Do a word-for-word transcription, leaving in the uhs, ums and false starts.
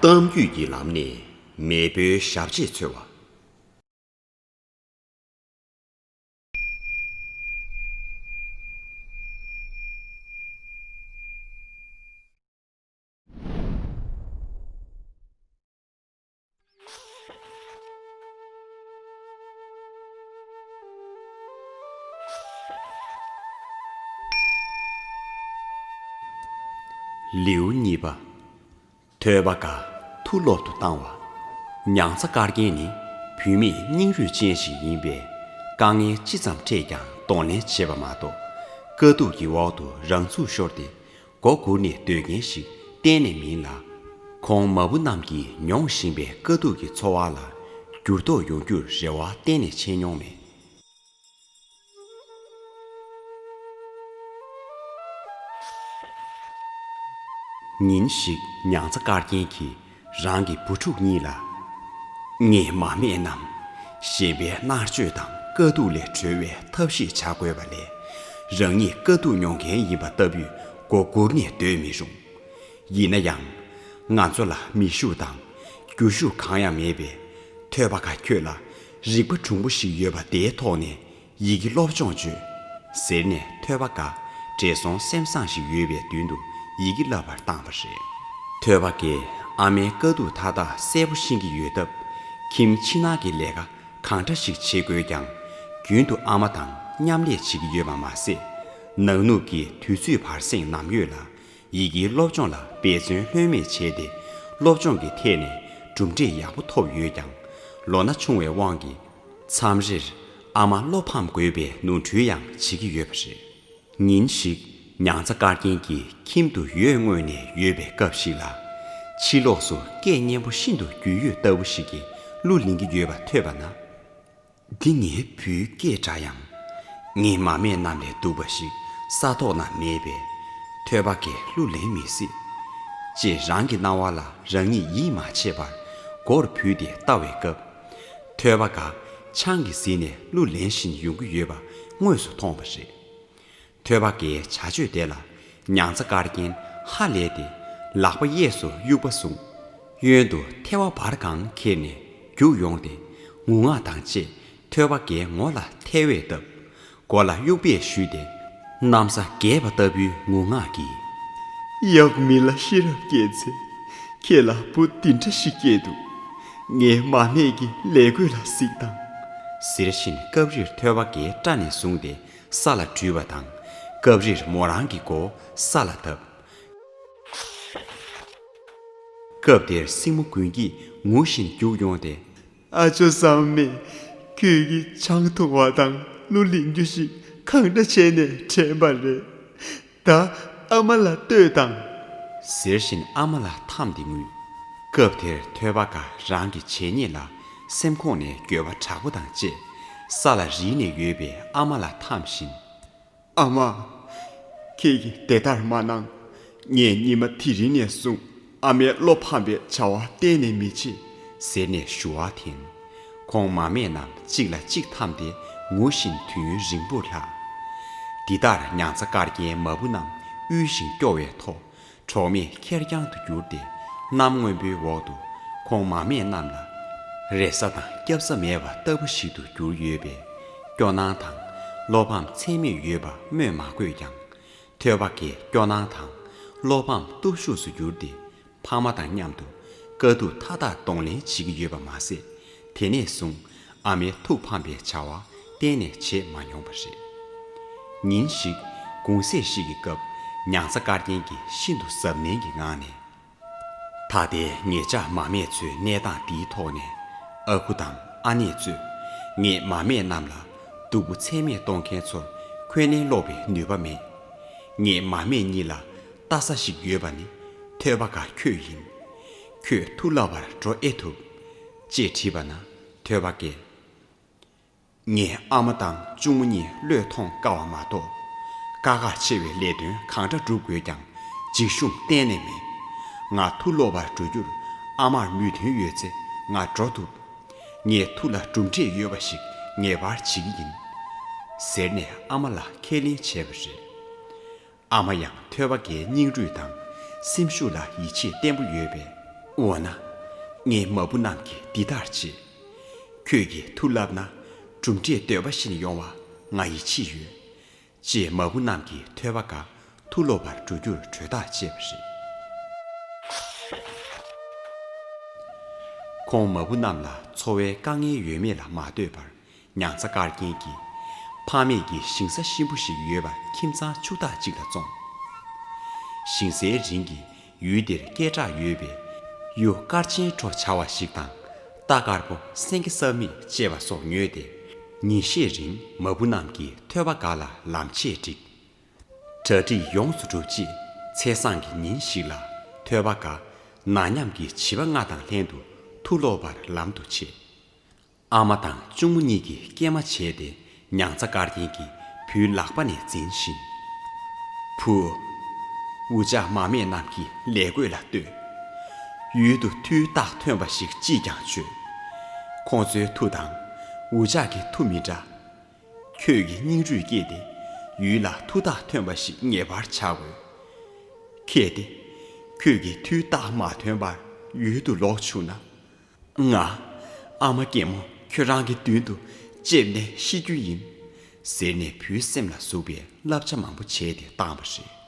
གཏམ་རྒྱུད་ཀྱི་ལམ་ནས་མེས་པོའི་ཞབས་རྗེས་འཚོལ་བ། ལེའུ་གཉིས་པ། ཐོས་པ་དགའ་མཐུ་ལོག་ཏུ་བཏང་བ། མྱང་ཚ་དཀར་རྒྱན་ནི་བུད་མེད་སྙིང་རུས་ཅན་ཞིག་ཡིན་པས། དཀའ་ངལ་ཅི་ཙམ་འཕྲད་ཀྱང་གདོང་ལེན་བྱེད་པ་མ་གཏོགས། དཀའ་སྡུག་གི་འོག་ཏུ་རང་ཚུགས་ཤོར་ཏེ། མགོ་སྒུར་ནས་སྡོད་མཁན་ཞིག་གཏན་ནས་མིན་ལ། ཁོང་མ་བུ་རྣམས་ཀྱིས་མྱོང་བཞིན་པའི་དཀའ་སྡུག་གི་འཚོ་བ་ལ་འགྱུར་ལྡོག་ཡོང་རྒྱུར་རེ་བ་གཏན་ནས་ཆེ་མྱོང་མེད། ཉིན་ཞིག་མྱང་ཚ་དཀར་རྒྱན་གྱིས་རང་གི་བུ་ཕྲུག་གཉིས་ལ། ངེད་མ་སྨད་རྣམས་གཞན་པའི་མནར་གཅོད་དང་དཀའ་སྡུག་ལས་གྲོལ་བའི་ཐབས་ཤེས་བྱ་དགོས་པ་ལས། རང་ཉིད་དཀའ་སྡུག་མྱོང་མཁན་ཡིན་པ་ལྟ་བུའི་མགོ་སྒུར་ནས་སྡོད་མི་རུང་། ཡིན་ན་ཡང་། ང་ཚོ་ལ་མི་ཤུགས་དང་རྒྱུ་ཤུགས་གང་ཡང་མེད་པས། ཐོས་པ་དགའ་ཁྱོད་ལ་རིག་པ་གྲུང་པོ་ཞིག་ཡོད་པ་དེའི་ཐོག་ནས་ཡི་གེ་སློབ་སྦྱོང་བྱོས། ཟེར་ནས་ཐོས་པ་དགའ་བགྲེས་སོང་སེམས་བཟང་ཞིག་ཡོད་པའི་མདུན་དུ་ཡི་གེ་བསླབ་པར་བཏང་བ་རེད། ཐོས་པ་དགའི་ཨ་མའི་དཀའ་སྡུག་མཐའ་དག་གསལ་པོ་ཤེས་ཀྱི་ཡོད་སྟབས། ཁྱིམ་ཕྱི་ནང་གི་ལས་ཀ་གང་འདྲ་ཞིག་བྱེད་དགོས་ཀྱང་། རྒྱུན་དུ་ཨ་མ་དང་མཉམ་ལས་བྱེད་ཀྱི་ཡོད་པ་མ་ཟད། ནང་ནུབ་ཀྱི་དུས་ཚོད་བར་གསེང་ནམ་ཡོད་ལ། ཡི་གེའི་སློབ་སྦྱོང་ལ་འབད་བརྩོན་ལྷོད་མེད་བྱས་ཏེ། སློབ་སྦྱོང་གི་ཐད་ནས་གྲུབ་འབྲས་ཡག་པོ་ཐོབ་ཡོད་ཀྱང་། ལོ་ན་ཆུང་བའི་དབང་གིས། མཚམས་རེར་ཨ་མ་བློ་ཕམ་དགོས་པའི་ནོར་འཁྲུལ་ཡང་བྱེད་ཀྱི་ཡོད་པ་རེད། ཉིན་ཞིག་མྱང་ཚ་དཀར་རྒྱན་གྱི་ཁྱིམ་དུ་ཡོད་སྔོན་ནས་ཡོད་པའི་སྐབས་ཤིག་ལ། ཕྱི་ལོགས་སུ་སྐད་སྙན་པོ་ཤིན་ཏུ་རྒྱུས་ཡོད་ལྟ་བུ་ཞིག་གིས་གླུ་ལེན་གྱི་ཡོད་པ་ཐོས་པ་ན། འདི་ངའི་བུའི་སྐད་འདྲ་ཡང་། ངའི་མ་སྨད་རྣམས་ལས་སྡུག་པ་ཞིག་ས་ཐོག་ན་མེད་པས། ཐོས་པ་དགའི་གླུ་ལེན་མི་སྲིད། ཅེས་རང་གི་སྣང་བ་ལ་རང་ཉིད་ཡིད་མ་ཆེས་པར་མགོར་ཕུད་དེ་ལྟ་བའི་སྐབས། ཐོས་པ་དགའ་ཆང་གིས་བཟི་ནས་གླུ་ལེན་བཞིན་ཡོང་གི་ཡོད་པ་དངོས་སུ་མཐོང་བ་རེད། ཐོས་པ་དགའི་བྱ་སྤྱོད་དེ་ལ་མྱང་ཚ་དཀར་རྒྱན་ཧ་ལས་ཏེ། ལག་པ་གཡས་སུ་དབྱུག་པ་བཟུང་། གཡོན་དུ་ཐལ་བ་བར་གང་ཁྱེར་ནས་རྒྱུགས་ཡོང་སྟེ། ངུ་ངག་དང་བཅས་ཐོས་པ་དགའི་ངོ་ལ་ཐལ་བས་བཏབ། མགོ་ལ་དབྱུག་པས་གཞུས་ཏེ། གནམ་ས་འགས་པ་ལྟ་བུའི་ངུ་ངག་གིས། གཡག་མི་ལ་ཤེས་རབ་སྐྱེས་ཚེ། ཁྱེད་ལ་བུ་འདི་འདྲ་ཞིག་སྐྱེས་འདུག་ངའི་མ་སྨད་ཀྱི་ལས་བགོས་ལ་གཟིགས་དང་། ཟེར་བཞིན་སྐབས་རེར་ཐོས་པ་དགའི་སྐྲ་ནས་བཟུང་སྟེ་ས་ལ་བྲུས་པ་དང་། སྐབས་རེར་མོ་རང་གི་མགོ་ས་ལ་བརྡབས། སྐབས་དེར་སྲིང་མོ་དགུན་སྐྱིད་ངུ་བཞིན་རྒྱུགས་ཡོང་སྟེ། ཨ་ཇོ་བཟང་མོས་ཁྱོད་ཀྱིས་ཆང་འཐུང་བ་དང་གླུ་ལེན་རྒྱུ་ཞིག་གང་འདྲ་བྱས་ནས་དྲན་པ་རེད། ད་ཨ་མ་ལ་ལྟོས་དང་། ཟེར་བཞིན་ཨ་མ་ལ་འཐམས་ཏེ་ངུས། སྐབས་དེར་ཐོས་པ་དགའ་རང་གི་བྱས་ཉེས་ལ་སེམས་ཁོང་ནས་འགྱོད་པ་དྲག་པོ་དང་བཅས་ས་ལ་རིལ་ནས་ཡོད་པའི་ཨ་མ་ལ་འཐམས་བཞིན། ཨ་མ། ཁྱེད་ཀྱིས་དེ་ལྟར་མ་གནང་། ངས་ཉི་མ་དེ་རིང་ནས་བཟུང་ཨ་མའི་བློ་ཕམ་པའི་བྱ་བ་གཏན་ནས་མི་བྱེད། ཟེར་ནས་ཞུ་བ་འཐེན། ཁོང་མ་སྨད་རྣམས་གཅིག་ལ་གཅིག་འཐམས་ཏེ་ངུ་བཞིན་དུས་ཡུན་རིང་པོར་ལྷག་འདི་ལྟར་མྱང་ཚ་དཀར་རྒྱན་མ་བུ་རྣམས་དབུལ་ཞིང་སྐྱོ་བའི་ཐོག་གྲོགས་མེད་ཁེར་རྐྱང་དུ་གྱུར་ཏེ། གནམ་སྔོན་པོའི་འོག་ཏུ་ཁོང་མ་སྨད་རྣམས་ལ་རེ་ས་དང་སྐྱབ་ས་མེད་པ་ལྟ་བུ་ཞིག་ཏུ་གྱུར་ཡོད་པས། སྐྱོ་སྣང་དང་བློ་ཕམ་ཚད་མེད་ཡོད་པ་སྨོས་མ་དགོས་ཀྱང་། ཐོས་པ་དགའི་སྐྱོ་སྣང་དང་བློ་ཕམ་སྟོབས་ཤུགས་སུ་གྱུར་ཏེ། ཕ་མ་དང་མཉམ་དུ་དཀའ་སྡུག་མཐའ་དག་གདོང་ལེན་བྱེད་ཀྱི་ཡོད་པ་མ་ཟད། དེ་ནས་བཟུང་ཨ་མའི་ཐུགས་ཕམ་པའི་བྱ་བ་གཏན་ནས་བྱེད་མ་མྱོང་བ་རེད། ཉིན་ཞིག་གུང་ཟས་ཤིག་གི་སྐབས་མྱང་ཚ་དཀར་རྒྱན་གྱིས་ཤིན་ཏུ་གཟབ་ནན་གྱི་ངང་ནས། ད་ལྟའི་ངེད་ཅག་མ་སྨད་ཚོའི་གནས་སྟངས་འདིའི་ཐོག་ནས་ཨ་ཁུ་དང་ཨ་ནེ་གཙོས་ངེད་མ་སྨད་རྣམས་ལ་སྡུག་པོ་ཚད་མེད་གཏོང་མཁན་ཚོར་འཁོན་ལན་སློག་པའི་ནུས་པ་མེད། ངེད་མ་སྨད་གཉིས་ལ་ལྟ་ས་ཞིག་ཡོད་པ་ནི་ཐོས་པ་དགའ་ཁྱོད་ཡིན། ཁྱོད་ཐུགས་སླ་བར་འགྲོ་ཨེ་ཐུབ། ཅེས་དྲིས་པ་ན་ཐོས་པ་དགའི། ངའི་ཨ་མ་དང་གཅུང་མོ་གཉིས་བློས་ཐོངས་དཀའ་བ་མ་གཏོགས། དཀའ་ཁག་ཆེ་བའི་ལས་དོན་གང་འདྲ་སྒྲུབ་དགོས་ཀྱང་འཇིགས་ཞུམ་གཏན་ནས་མེད། ང་ཐུགས་ལོག་པར་འགྲོ་རྒྱུར་ཨ་མར་མོས་མཐུན་ཡོད་ཚེ་ང་འགྲོ་ཐུབ། ངའི་ཐུགས་ལ་གྲུབ་འབྲས་ཡོད་པ་ཞིག་ངེས་པར་བྱེད་ཀྱི་ཡིན། ཟེར་ནས་ཨ་མ་ལ་ཁས་ལེན་བྱས་པ་རེད། ཨ་མ་ཡང་ཐོས་པ་དགའི་སྙིང་རུས་དང་སེམས་ཤུགས་ལ་ཡིད་ཆེས་བརྟན་པོ་ཡོད་པས། འོ་ན། ངས་མ་བུ་རྣམས་ཀྱིས་འདི་ལྟར་བྱེད། ཁྱོད་ཀྱིས་མཐུ་བསླབས་ན། གྲུབ་འབྲས་འདོད་པ་བཞིན་ཡོང་བ་ང་ཡིད་ཆེས་ཡོད། ཅེས་མ་བུ་རྣམས་ཀྱིས་ཐོས་པ་དགའ་མཐུ་སློབ་པར་འགྲོ་རྒྱུར་གྲོས་ཐག་བཅད་པ་རེད། ཁོང་མ་བུ་རྣམས་ལ་འཚོ་བའི་དཀའ་ངལ་ཡོད་མེད་ལ་མ་ལྟོས་པར། ཉང་ཚ་དཀར་རྒྱན་གྱིས། ཕ་མེས་ཀྱི་ཞིང་ས་གཤིན་པོ་ཞིག་ཡོད་པ་ཁྱིམ་ཚང་ཕྱུག་བདག་ཅིག་ལ་བཙོངས། ཞིང་སའི་རིན་གྱིས་ཡུལ་འདིར་སྐད་གྲགས་ཡོད་པའི་གཡུ་དཀར་ཆེན་ཁྲོ་བྱ་བ་ཞིག་དང་། རྟ་དཀར་པོ་སེང་གེ་ས་མིག་ཅེས་པ་སོགས་ཉོས་ཏེ། ཉིན་ཤས་རིང་མ་བུ་རྣམས་ཀྱིས་ཐོས་པ་དགའ་ལ་ལམ་ཆས་བསྒྲིགས། གྲ་སྒྲིག་ཡོངས་སུ་གྲུབ་རྗེས། ཚེས་བཟང་གི་ཉིན་ཞིག་ལ་ཐོས་པ་དགའ་ན་མཉམ་གྱི་བྱིས་པ་ལྔ་དང་ལྷན་དུ་མཐུ་སློབ་པར་ལམ་དུ་ཆས། ཨ་མ་དང་གཅུང་མོ་གཉིས་ཀྱིས་སྐྱེལ་མ་བྱས་ཏེ། ཉང་ཚ་དཀར་རྒྱན་གྱིས་བུའི་ལག་པ་ནས་འཛིན་བཞིན། བུ། འུ་ཅག་མ་སྨད་རྣམས་ཀྱི་ལས་བགོས་ལ་ལྟོས། ཡུལ་དུ་མཐུའི་རྟགས་ཐོན་པ་ཞིག་ཅིས་ཀྱང་བྱོས། ཁོང་ཚོའི་མཐུ་དང་འུ་ཅག་གི་མཐུ་མི་འདྲ། ཁྱོད་ཀྱིས་སྙིང་རུས་བསྐྱེད་དེ། ཡུལ་ལ་མཐུ་རྟགས་ཐོན་པ་ཞིག་ངེས་པར་བྱ་དགོས། གལ་ཏེ། ཁྱོད་ཀྱིས་མཐུའི་རྟགས་མ་ཐོན་པར་ཡུལ་དུ་ལོག་བཅུག་ན། ང་། ཨ་མ་རྒན་མོ་ཁྱོད་རང་གི་མདུན་དུ་ལྕེབས་ནས་ཤི་རྒྱུ་ཡིན། ཟེར་ནས་བུའི་སེམས་ལ་ཟུག་པའི་བསླབ་བྱ་མང་པོ་བྱས་ཏེ་བཏང་བ་རེད།